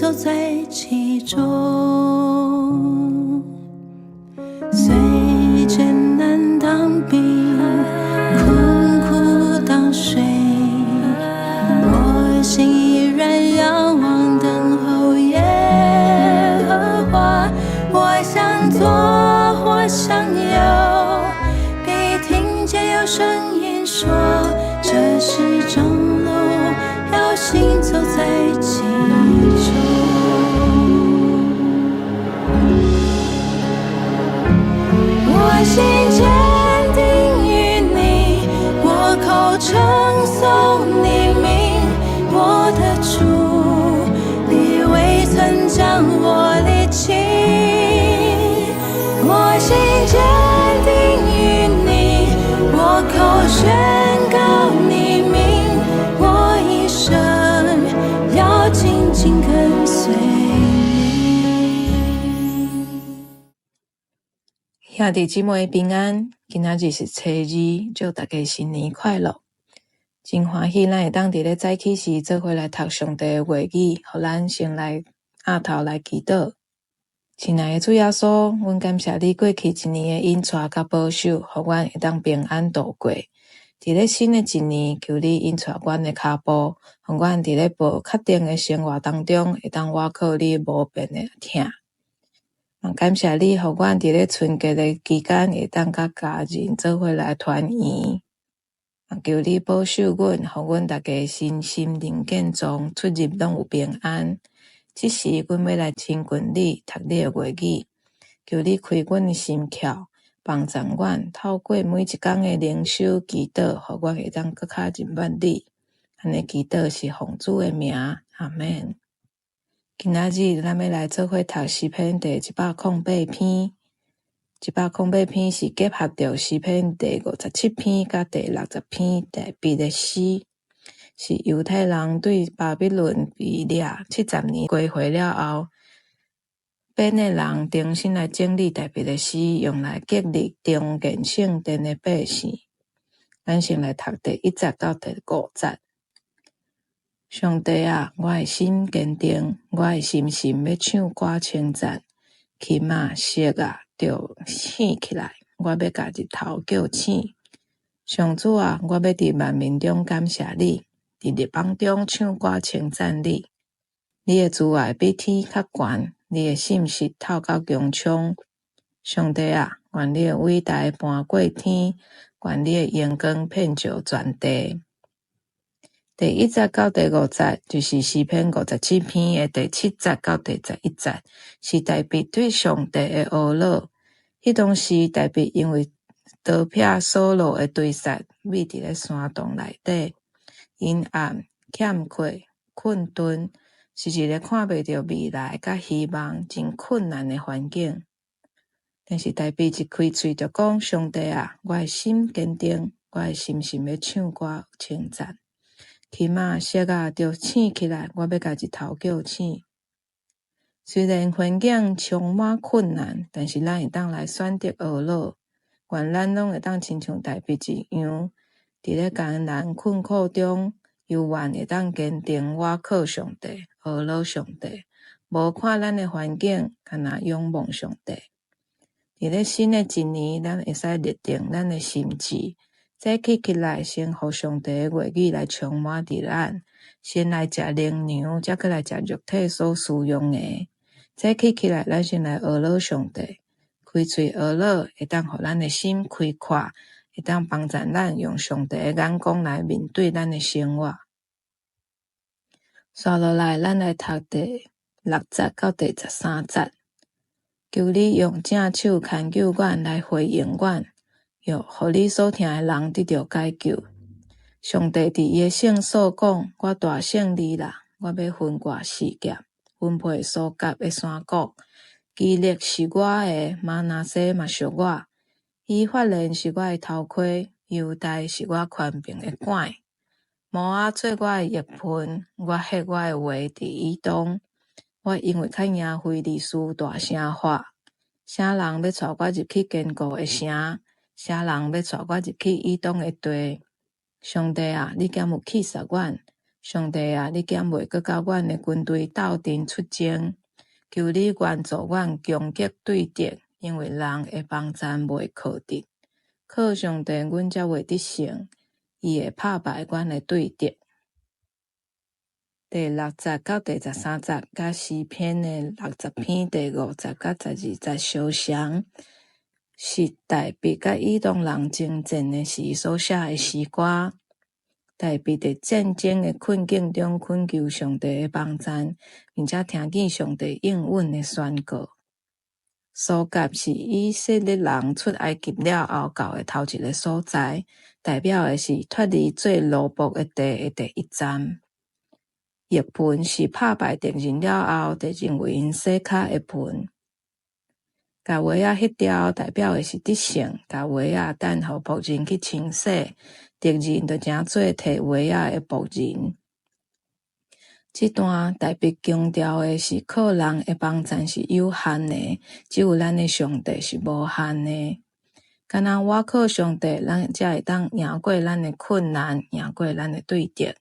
走在其中。雖艱難當冰，困苦當水，我心依然仰望等候耶和華。我向左或向右，必聽見有聲音說：這是正路，要行走在其中。我心堅定於你，我口稱頌你名，我的主，你未曾將我離棄。我心堅定於你，我口宣告你名，我一生要緊緊跟隨你。兄弟姊妹平安，今仔日是初二，祝大家新年快樂！真歡喜，咱會當佇咧早起時做伙來讀上帝的話語，予咱先來額頭來祈禱。親愛的主耶穌，阮感謝你過去一年的引帶佮保守，予阮會當平安度過。佇咧新的一年，求你引帶阮的跤步，予阮佇咧無確定的生活當中，會當倚靠你無變的疼。嘛感謝你，予阮佇咧春節的期間，會當佮家人做伙來團圓。嘛求你保守阮，予阮逐家身心靈健壯，出入攏有平安。這時，阮欲來親近你，讀你的話語，求你開阮的心竅，幫助阮透過每一工的靈修祈禱，予阮會當閣較認捌你。按呢祈禱是奉主的名，阿們。今仔日咱欲來做伙讀詩篇第108篇。108篇是結合著詩篇第57篇佮第60篇大衛的詩，是猶太人對巴比倫被掠70年歸回了後，編的人重新來整理大衛的詩，用來激勵重建聖殿的百姓。咱先來讀第1節到第5節。上帝啊，我的心堅定，我的心神欲唱歌稱讚。琴啊，瑟啊，著醒起來，我欲共日頭叫醒。上主啊，我欲佇萬民中感謝你，佇列邦中唱歌稱讚你。你的慈愛比天較懸，你的信實透到穹蒼。上帝啊，願你的偉大伴過天，願你的榮光遍照全地。第1節到第5節就是詩篇57篇的第7節到第11節，是大衛對上帝的哀禱。彼當時，大衛因為逃避掃羅的追殺，覕佇咧山洞內底，陰暗、欠缺、困頓，是一个看袂著未來佮希望、真困難的環境。但是大衛一開喙就講：上帝啊，我的心堅定，我的心神欲唱歌稱讚。琴啊，瑟啊，著醒起來，我欲共日頭叫醒。雖然環境充滿困難，但是咱會當來選擇哀禱。願咱攏會當親像大衛一樣，佇咧艱難困苦中，猶原會當堅定倚靠上帝，哀禱上帝。無看咱的環境，干焦仰望上帝。佇咧新的一年，咱會使立定咱的心志。早起起來，先予上帝的話語來充滿佇咱，先來食靈糧，才閣來食肉體所需用的。早起起來，咱先來哀禱上帝，開喙哀禱，會當予咱的心開闊，會當幫助咱用上帝的眼光來面對咱的生活。紲落來，咱來讀第6節到第13節。求你用正手牽救阮，來回應阮。予你所疼的人得著解救。上帝佇伊的聖所講：我大勝利啦！我欲分割示劍，分配疏割的山谷。基列是我的，瑪拿西嘛屬我。以法蓮是我的頭盔，猶大是我權柄的桿。摩押做我的翼盆，我歇我的話佇以東。我因為較贏非利士大聲喊，啥人欲帶我入去堅固的城？啥人欲帶我入去以東的地？上帝啊，你敢有棄殺阮？上帝啊，你敢袂閣佮阮的軍隊鬥陣出征？求你援助阮攻擊對敵，因為人的幫贊袂靠得。靠上帝，阮才會得勝。伊會拍敗阮的對敵。第六節到第13節，佮詩篇的60篇第5節到12節相像，是大衛佮以東人爭戰的時所寫的詩歌。大衛佇戰爭的困境中懇求上帝的幫贊，並且聽見上帝應允的宣告。蘇甲是以色列人出埃及了後到的頭一个所在，代表的是脫離做奴僕的地的第一站。浴盆是拍敗敵人了後，敵人為𪜶洗跤的盆。共鞋仔彼掉，代表的是得勝。共鞋仔等予僕人去清洗，敵人就成做提鞋仔的僕人。這段特別強調的是，靠人的幫贊是有限的，只有咱的上帝是無限的。敢若倚靠上帝，咱才會當贏過咱的困難，贏過咱的對敵。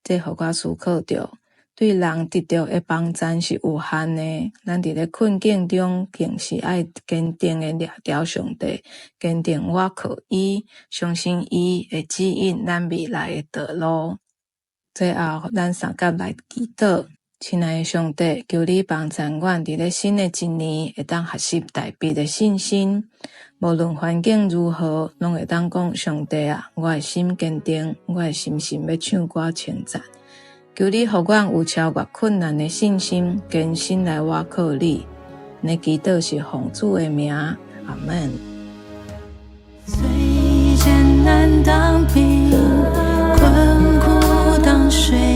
這予我思考著，對人得著的幫贊是有限的。咱佇咧困境中，更是愛堅定的掠牢上帝，堅定倚靠伊，相信伊會指引咱未來的道路。最後，咱相佮來祈禱。親愛的上帝，求你幫贊阮佇咧新的一年，會當學習大衛的信心。無論環境如何，攏會當講上帝啊，我的心堅定，我的心心欲唱歌稱讚。求你予阮有超越困難的信心，堅心來倚靠你。按呢祈禱是奉主的名，阿門。最艱難當冰，困苦當水。